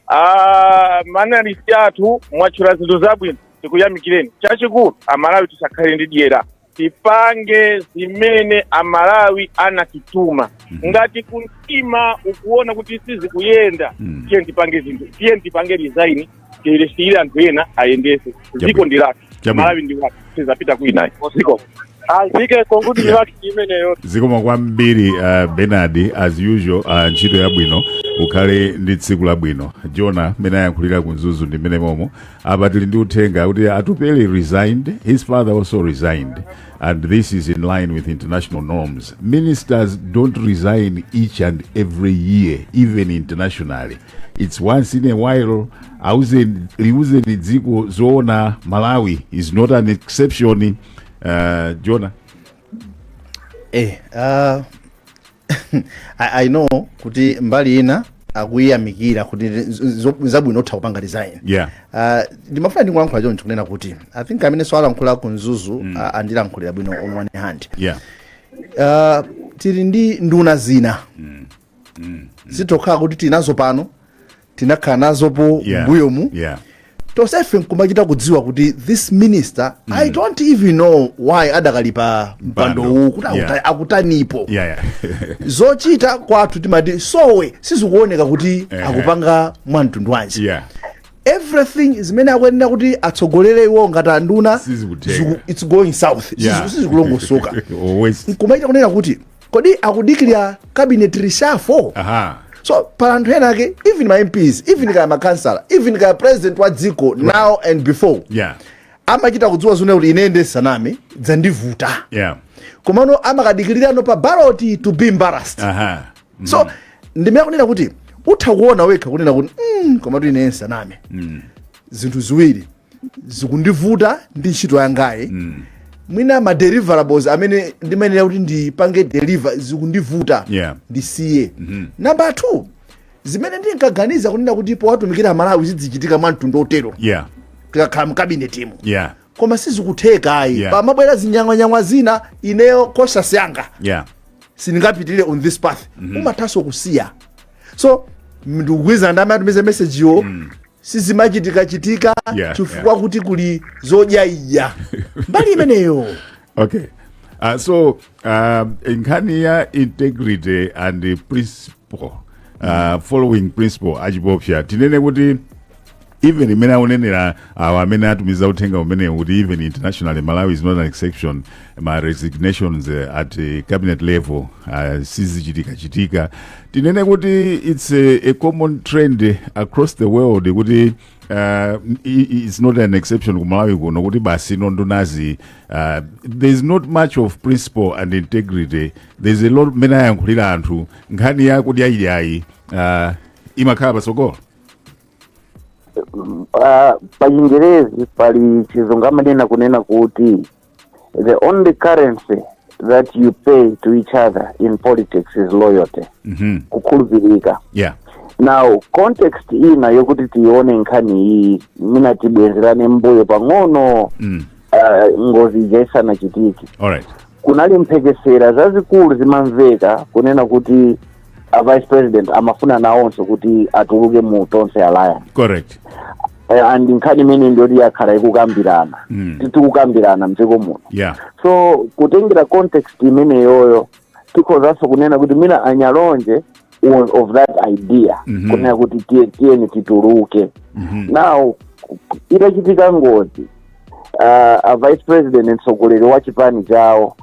Ah, ma analyst athu mwatchula zinthu zabwino, ndikuyamikireni. Chachikulu, Amalawi tisakhale ndi dyera, tipange zimene Amalawi anatituma. Ngati kumtima ukuona kuti sizikuyenda, tiye tipange zinthu, tiye tipange resign, tilisiyire anthu ena ayendese. Dziko ndi lathu. Malawi ndi wathu, sizapita kwina dziko.
Azike concluding remarks imeneyo.
Zikomo kwambiri, Bernard, as usual, ntchito yabwino, ukhale ndi tsiku labwino. Jona mmene ayankhulira ku Mzuzu ndi mmene momo. Apa tili ndi uthenga kuti Atupele resigned, his father also resigned, and this is in line with international norms. Ministers don't resign each and every year, even internationally. It's once in a while. Auzeni, liuzeni dziko zoona. Malawi is not an exception. Jona.
I know kuti mbali ina akuyamikira kuti zabwino utha kupanga resign. Ndimafuna ndingolankhula choncho kunena kuti I think amene so alankhula ku Mzuzu andilankhulira bwino on one hand. Tili ndi nduna zina, zitokhala kuti tinazo pano, tinakhala nazopo mbuyomu, tonsefe nkumachita kudziwa kuti this minister, I don't even know why adakali pa mpando uwu, kuti akutanipo. Zochita kwathu timati sowe sizikuoneka kuti akupanga mwamtundu wanji. Everything zimene akuyenera kuti atsogolere iwo ngati anduna
Sizikutheka.
It's going south. Sizikulongosoka.
Always.
Nkumaita kunena kuti kodi akudikirira cabinet reshuffle? So pala anthu ena ake, even ma MPs, even kaya makansala, even kaya president wa dziko now and before, amachita kudziwa zone kuti ine ndisaname dzandivuta, komano amakadikilirano pa ballot to be embarrassed. So ndimene kunena kuti utha kuona wekha kunena kuti komatu ine nsaname, zinthu ziwiri zikundivuta ndi ntchito yangayi, mwina ma deliverables amene ndimayenera kuti ndipange deliver zikundivuta, ndisiye. Number two, zimene ndinkaganiza kunena kuti powatumikira Malawi zidzichitika mwa mtundu otero tikakhala mkabinetimo, koma sizikutheka ayi. Pamabwera zinyang'wanyang'wa zina, ineyo conscience yanga sindingapitirire on this path. Umathanso kusiya. So ndikugwirizana ndi amene atumize message yo, sizimachitika-chitika chifukwa kuti kuli zodyayidya mbali imeneyo.
Okay. So nkhani ya integrity and the principle, following principle, achipopsa tinene kuti even imene akunenera awo amene atumiza uthenga umenewu kuti even internationally Malawi is not an exception, ma resignations at cabinet level sizichitika chitika. Tinene kuti it's a common trend across the world kuti it's not an exception ku Malawi kuno kuti basi no ndunazi, there's not much of principle and integrity. There's a lot mmene ayankhulira anthu, nkhani ya kudyaidyayi imakhala patsogolo.
Pa Chingerezi pali chizungu amanena kunena kuti the only currency that you pay to each other in politics is loyalty, kukhulupirika. Now context ina yokuti tione nkhani iyi, mina tibwezerane mbuyo pang'ono, ngozi ija isanachitike, kunali mphekesera zazikulu zimamveka kunena kuti a vice president amafuna nawonso kuti atuluke mu Tonse Alliance. And nkhani imene ndiyoti yakhala ikukambirana, tikukambirana mdziko muno. So kutengera context imeneyoyo, tikhozanso kunena kuti mwina Anyalonje was of that idea, kunena kuti tiyeni tituluke. Now itachitika ngozi, a vice president, mtsogoleri wa chipani chawo,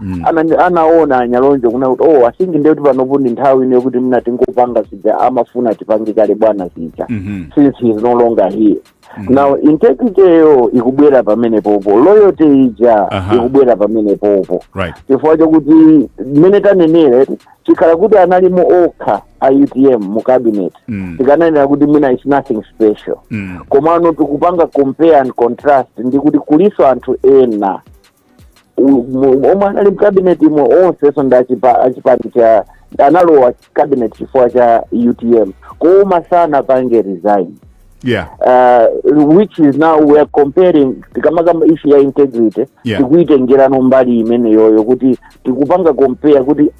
anaona Anyalonje kunena kuti, "Oh, I think ndiye kuti panopo ndi nthawi ino yokuti mna tingopanga zija amafuna tipange kale bwana zija, since he is no longer here." Now integrity yo ikubwera pamene popo, loyalty ija ikubwera pamene popo, chifukwa chokuti mmene tanenera, chikhala kuti analimo okha a UTM mu cabinet, tikananena kuti mwina it's nothing special. Komano tikupanga compare and contrast ndi kuti kuliso anthu ena omwe anali mcabinet imwe, onsenso ndi achipani cha, analowa cabinet chifukwa cha UTM, koma sanapange resign, which is now we are comparing. Tikamakamba issue ya integrity, tikuitengerano mbali imeneyoyo kuti tikupanga compare kuti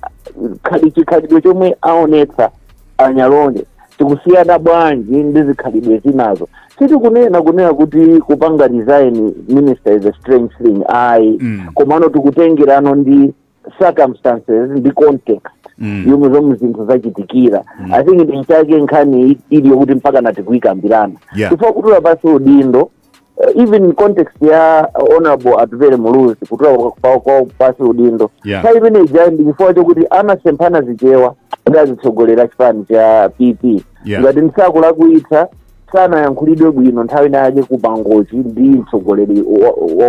chikhalidwe chomwe aonetsa Anyalonje tikusiyana bwanji ndi zikhalidwe zinazo. Sitikunena kunena kuti kupanga resign minister is a strange thing, ayi. Komano tikutengerano ndi circumstances ndi context yomwe zomwe zinthu zachitikira. I think ndi nchake nkhani ili yokuti mpaka nati kuyikambirana, chifukwa kutula pasi udindo, even in context ya Honorable Atupele Muluzi, kutula pasi udindo nthawi imene ija ndi chifukwa chokuti anasemphana Zichewa ndi azitsogolera chipani cha PP. Ngati ndisakulakwitsa, sanayankhulidwe bwino nthawi inayake ku Mangochi ndi mtsogoleri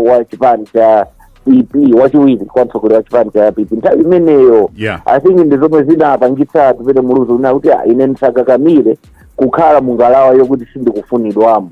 wa chipani cha PP, wachiwiri kwa mtsogoleri wa chipani cha PP nthawi imeneyo. I think ndi zomwe zinapangitsa Atupele Muluzi kunena kuti, "Ah, ine ndisakakamire kukhala mungalawa yokuti sindikufunidwamo."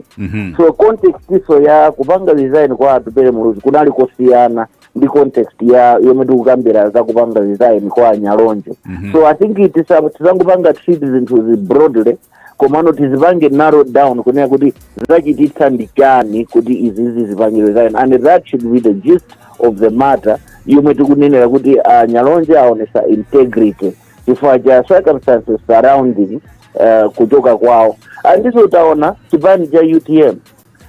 So context iso ya kupanga resign kwa Atupele Muluzi kunali kosiyana ndi context ya yomwe tikukambira za kupanga resign kwa Anyalonje. So I think tisangopanga treat zinthuzi broadly, komano tizipange narrow down kunena kuti zachititsa ndi chani kuti izizi zipange resign, and that should be the gist of the matter yomwe tikunenera kuti Anyalonje aonesa integrity chifukwa cha circumstances surrounding kuchoka kwawo. Andiso taona chipani cha UTM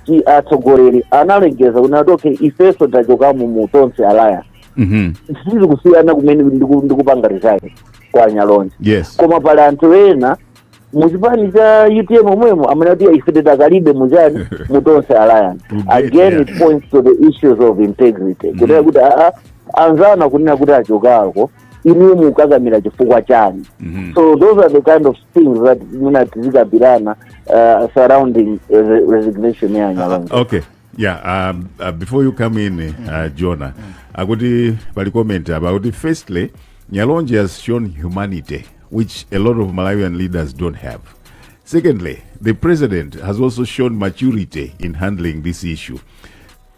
chi atsogoleri analengeza kuti, "Okay, ifeso tachokamo mu Tonse Alliance." Sizikusiyana kumene ndikupanga resign kwa Anyalonje. Koma pali anthu ena muchipani cha UTM omwemo amene kuti ife tidakalibe muchani, mu Tonse Alliance. Again, it points to the issues of integrity, kunena kuti aa, anzana kunena kuti achokako, inuyo mukakamira chifukwa chani? So those are the kind of things that mwina tizikambirana surrounding resignation ya Anyalonje.
Okay, yeah, before you come in, Jonah, akuti pali comment about, firstly, Nyalonje has shown humanity, which a lot of Malawian leaders don't have. Secondly, the president has also shown maturity in handling this issue.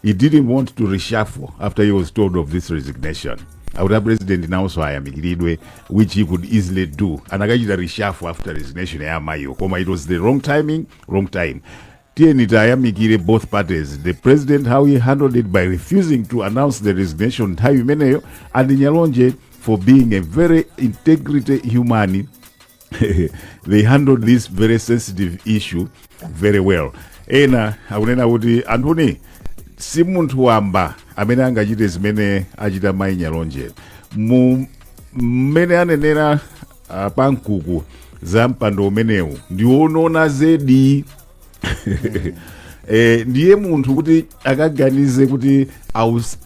He didn't want to reshuffle after he was told of this resignation. Akuti president nawonso ayamikiridwe, which he could easily do, anakachita reshuffle after resignation ya amayiwo, koma it was the wrong timing, wrong time. Tiyeni tayamikire both parties, the president, how he handled it by refusing to announce the resignation nthawi imeneyo, and Nyalonje for being a very integrity human. They handled this very sensitive issue very well. Ena akunena kuti anthuni, si munthu wamba amene angachite zimene achita mayi Nyalonje mu mmene anenera pamkuku za mpando umenewu ndiwonona zedi. Ndiye munthu kuti akaganize kuti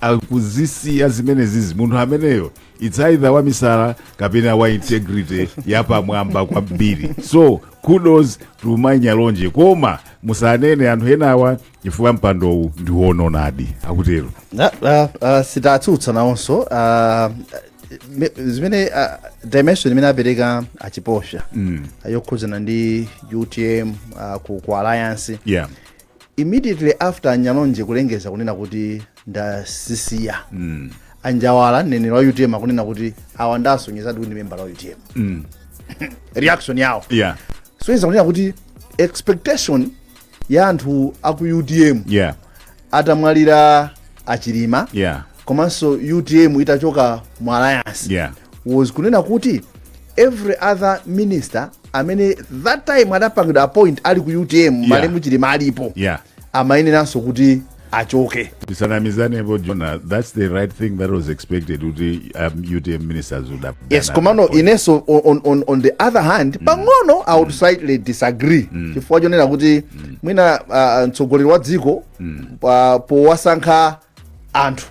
akuzisiya zimene zizi, munthu ameneyo it's either wamisala kapena wa integrity yapamwamba kwambiri. So kudos to mayi Nyalonje, koma musanene anthu enawa chifukwa mpandowu ndiwononadi, akutero.
Sitatsutsa nawonso zimene dimension imene apereka achiposha yokhudzana ndi UTM ku alliance. Immediately after Nyalonje kulengeza kunena kuti ndasisiya, Anjawala, mneneri wa UTM, akunena kuti awa ndasonyezadi kuti ndi membala wa UTM. Reaction yawo soyeza kunena kuti expectation ya anthu aku UTM atamwalira Achilima, komanso UTM itachoka mu alliance, was kunena kuti every other minister amene that time adapangidwa appoint ali ku UTM, malemu Chilima alipo, Amayeneranso kuti achoke.
Tisanamizanepo, Jonah, that's the right thing that was expected, kuti UTM ministers would have done
Yes,
at
komano
that point.
Inenso on the other hand, pang'ono I would slightly disagree, chifukwa chonena kuti mwina mtsogoleri wa dziko powasankha anthu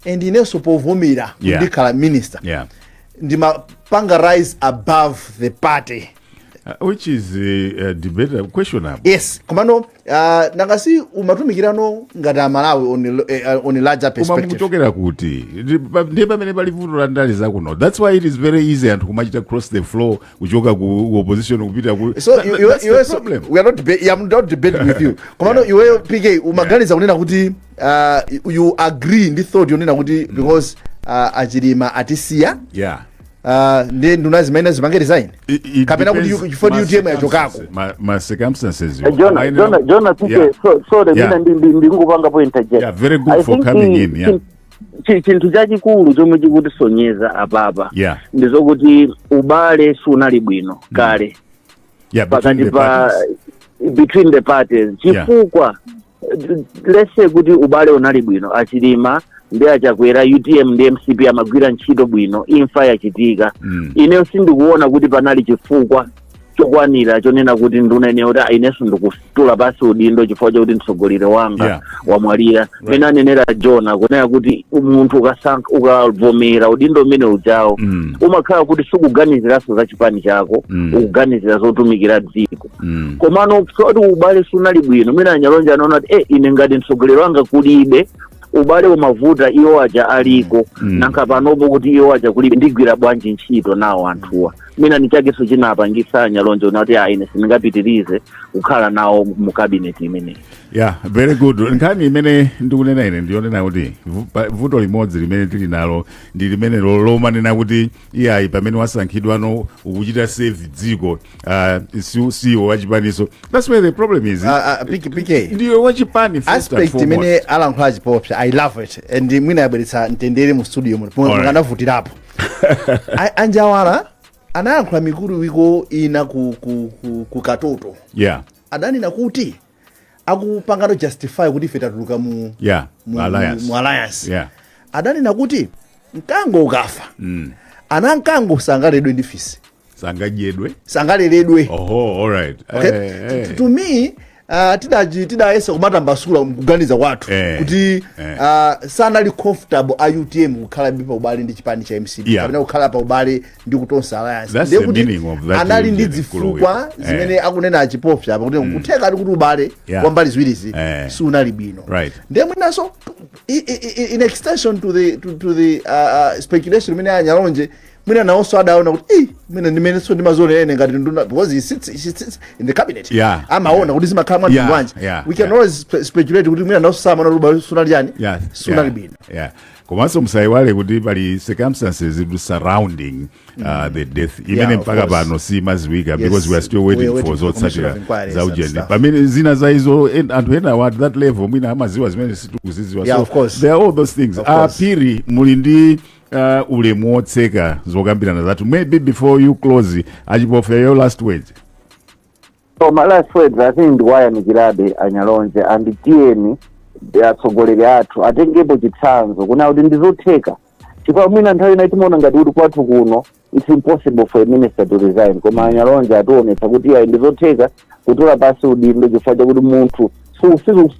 and inenso povomera ndikhala minister, ndimapanga rise above the party.
Which is debate questionable.
Yes, komano nangasi umatumikirano ngati Amalawi on a larger
Koma
perspective.
Mukuchokera kuti? Ndiye pamene pali vuto la ndale zakuno. That's why it is very easy anthu kumachita cross the floor kuchoka ku opposition kupita ku
So
that's the problem.
We are not I'm not debating with you, komano iweyo PK umaganiza kunena kuti you agree ndi thought yonena kuti because Achilima atisiya, ndiye nduna zimene zipange resign,
It
kapena kuti
depends.
chifukwa UTM yachokako?
Ma circumstances.
Jonah, Jonah, Jonah, PK, so, sorry, mina ndingupangapo interject.
Yeah, very good
I
for
think
coming in, yeah.
Chinthu chachikulu chomwe chikutisonyeza apapa ndizokuti ubale sunali bwino kale
Yeah, between
pakati
the
pa
parties.
Between the parties, chifukwa let's say kuti ubale unali bwino, Achilima ndi Achakwera, UTM ndi MCP amagwira ntchito bwino, imfa yachitika, ineyo sindikuona kuti panali chifukwa chokwanira chonena kuti nduna ineyo kuti, "Ah, inenso ndikutula pasi udindo chifukwa chakuti mtsogoleri wanga wamwalira." Mene anenera Jona kunena kuti munthu ukasankha, ukavomera udindo umene ujawo, umakhala kuti sukuganiziranso za chipani chako, ukuganizira zotumikira dziko. Komano kuti ubale sunali bwino, mwina Anyalonje anaona kuti ine ngati mtsogoleri wanga kulibe, ubale umavuta, iwo aja aliko, nanka panopo kuti iwo aja kulibe, ndigwira bwanji ntchito nawo anthuwa? Mwina ni chakenso chinapangisa Anyalonje unati, "Ah, ine sindingapitirize kukhala nawo mu cabinet imeneyi."
Yeah, very good. Nkhani imene ndikunena ine ndiyonena kuti vuto limodzi limene tili nalo ndi limene lomanena kuti iyayi, pamene wasankhidwano ukuchita serve dziko, siwo wachipaniso. That's where the problem is.
PK, PK.
Ndiwe wachipani first and
Aspect imene
foremost.
alankhula Chipopsa, I love it, and mwina yabweretsa mtendere mu studio muno.
Alright.
Mukanavutirapo. Anjawala anayankhula mikulu wiko ina ku Katoto, adanena kuti akupangano justify kuti ife tatuluka mu
alliance.
Mu alliance. Adanena kuti mkango ukafa, ana mkango sangaleredwe ndi fisi.
Sangadyedwe.
Sangaleredwe.
Oho, alright.
Okay? To me, tidayesa kumatambasula mkuganiza kwathu kuti sanali comfortable a UTM kukhala pa ubale ndi chipani cha MCP kapena kukhala pa ubale ndi kutonsa Alliance.
That's
Ndiye
the
kuti
meaning of that
anali ndi
UTM
zifukwa
mkulu.
zimene akunena Achipopsa apa kuti kutheka ali kuti ubale wa mbali ziwirizi sunali bwino. Ndiye mwinanso in extension to the speculation imene Anyalonje mwina nawonso adaona kuti mwina ndimenenso ndimaziona ene ngati nduna, because he sits in the cabinet, amaona kuti zimakhala mwa bwanji. We can always speculate kuti mwina nawonso samaona kuti ubale sunali chani, sunali bwino.
Yeah. Komanso musayiwale kuti pali circumstances surrounding the death imene mpaka pano simaziwika, because we are still waiting
We are
for
waiting for commission
zotsatira
of inquiries
za
and
ujeni,
stuff.
pamene zina za izo anthu ena at that level mwina amaziwa zimene situkuziziwa.
Yeah,
So
of course.
there are all those things.
Of course.
Apiri, muli ndi ulemu wotseka zokambirana zathu. Maybe before you close, Achipofya, your last words.
So my last words, I think ndiwayamikirabe Anyalonje, and tiyeni atsogoleri athu atengepo chitsanzo kuna kuti ndizotheka, chifukwa mwina nthawi ina timaona ngati kuti kwathu kuno it's impossible for a minister to resign, koma Anyalonje ationetsa kuti iyayi, ndizotheka kutula pasi udindo chifukwa chakuti munthu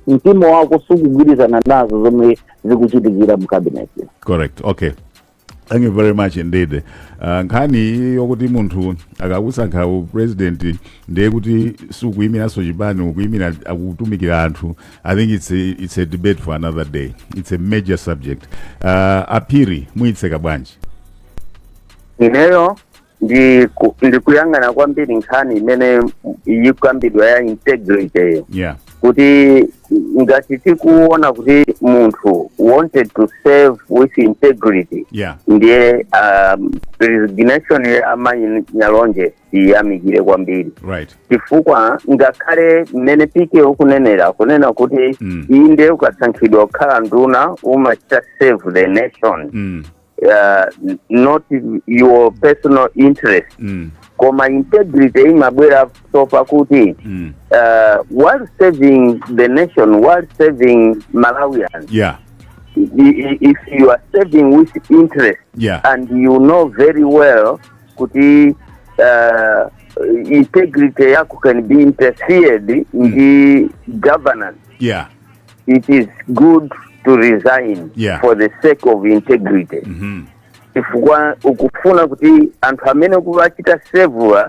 mtima wako sukugwirizana nazo zomwe zikuchitikira mu cabinet.
Correct. Okay, thank you very much indeed. Nkhani yokuti munthu akakusankha upresident ndiye kuti sukuyimiranso chipani, ukuyimira, akutumikira anthu, I think it's a debate for another day. It's a major subject. Apiri, muyitseka bwanji?
Ineyo ndikuyang'ana kwambiri nkhani imene ikambidwa ya integrity, kuti ngati tikuona kuti munthu wanted to serve with integrity, ndiye resignation ya amayi Nyalonje iyamikire kwambiri, chifukwa ngakhale mmene PK ukunenera kunena kuti inde, ukasankhidwa kukhala nduna umachita serve the nation, not your personal interest. Koma integrity imabwera so pakuti while serving the nation, while serving Malawians, if you are serving with interest and you know very well kuti integrity yako can be interfered ndi governance, it is good to resign for the sake of integrity, chifukwa ukufuna kuti anthu amene ukuwachita serve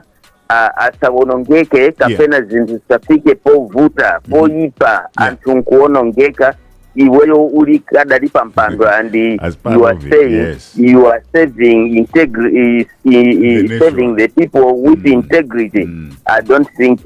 asawonongeke kapena zinthu zisafike povuta, poyipa, anthu nkuwonongeka iweyo uli kadali pa mpando and
As part
you are
of it,
saying you are serving
The nation.
serving the people with integrity. I don't think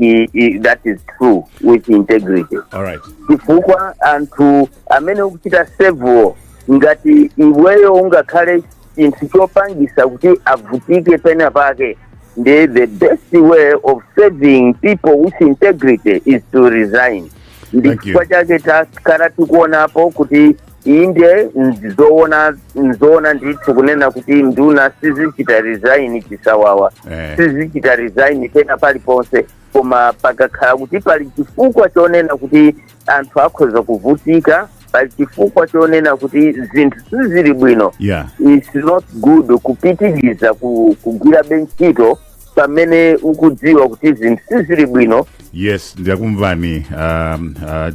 that is true with integrity,
All right.
chifukwa anthu amene ukuchita serve, ngati iweyo ungakhale chinthu chopangisa kuti avutike pena pake, ndi the best way of serving people with integrity is to resign. Ndi
Thank you.
chifukwa chake takhala tikuonapo kuti inde, nzoona, nzoona ndithu kunena kuti nduna sizichita resign chisawawa, sizichita resign pena paliponse, koma pakakhala kuti pali chifukwa chonena kuti anthu akhoza kuvutika, pali chifukwa chonena kuti zinthu sizili bwino, it's not good kupitiriza kugwirabe ntchito pamene ukudziwa kuti zinthu sizili bwino.
Yes, ndiyakumvani,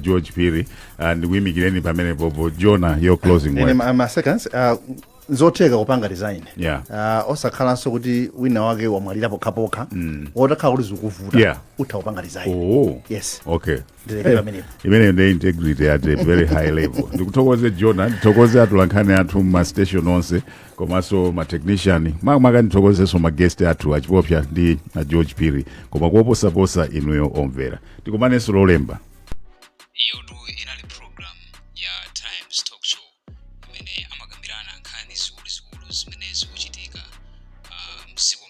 George Phiri, ndikuyimikireni pamenepopo. Jonah, your closing
Ine
word.
ma seconds, nzotheka kupanga resign, osakhalanso kuti wina wake wamwalira pokhapokha. Wotakhala kuti zikuvuta, utha kupanga resign.
Oh.
Yes.
Okay.
Ndilekere pamenepo.
Imeneyo ndi integrity at a very high level. Ndikuthokoze Jonah, ndithokoze atolankhani athu ma station onse komanso ma technician, makamaka ndithokozenso ma guest athu Achipopsa ndi a George Phiri, koma kuoposaposa inuyo omvera. Tikumanenso Lolemba.
Iyotu inali program ya Times Talk Show imene amakambirana nkhani zikuluzikulu zimene zikuchitika mdziko.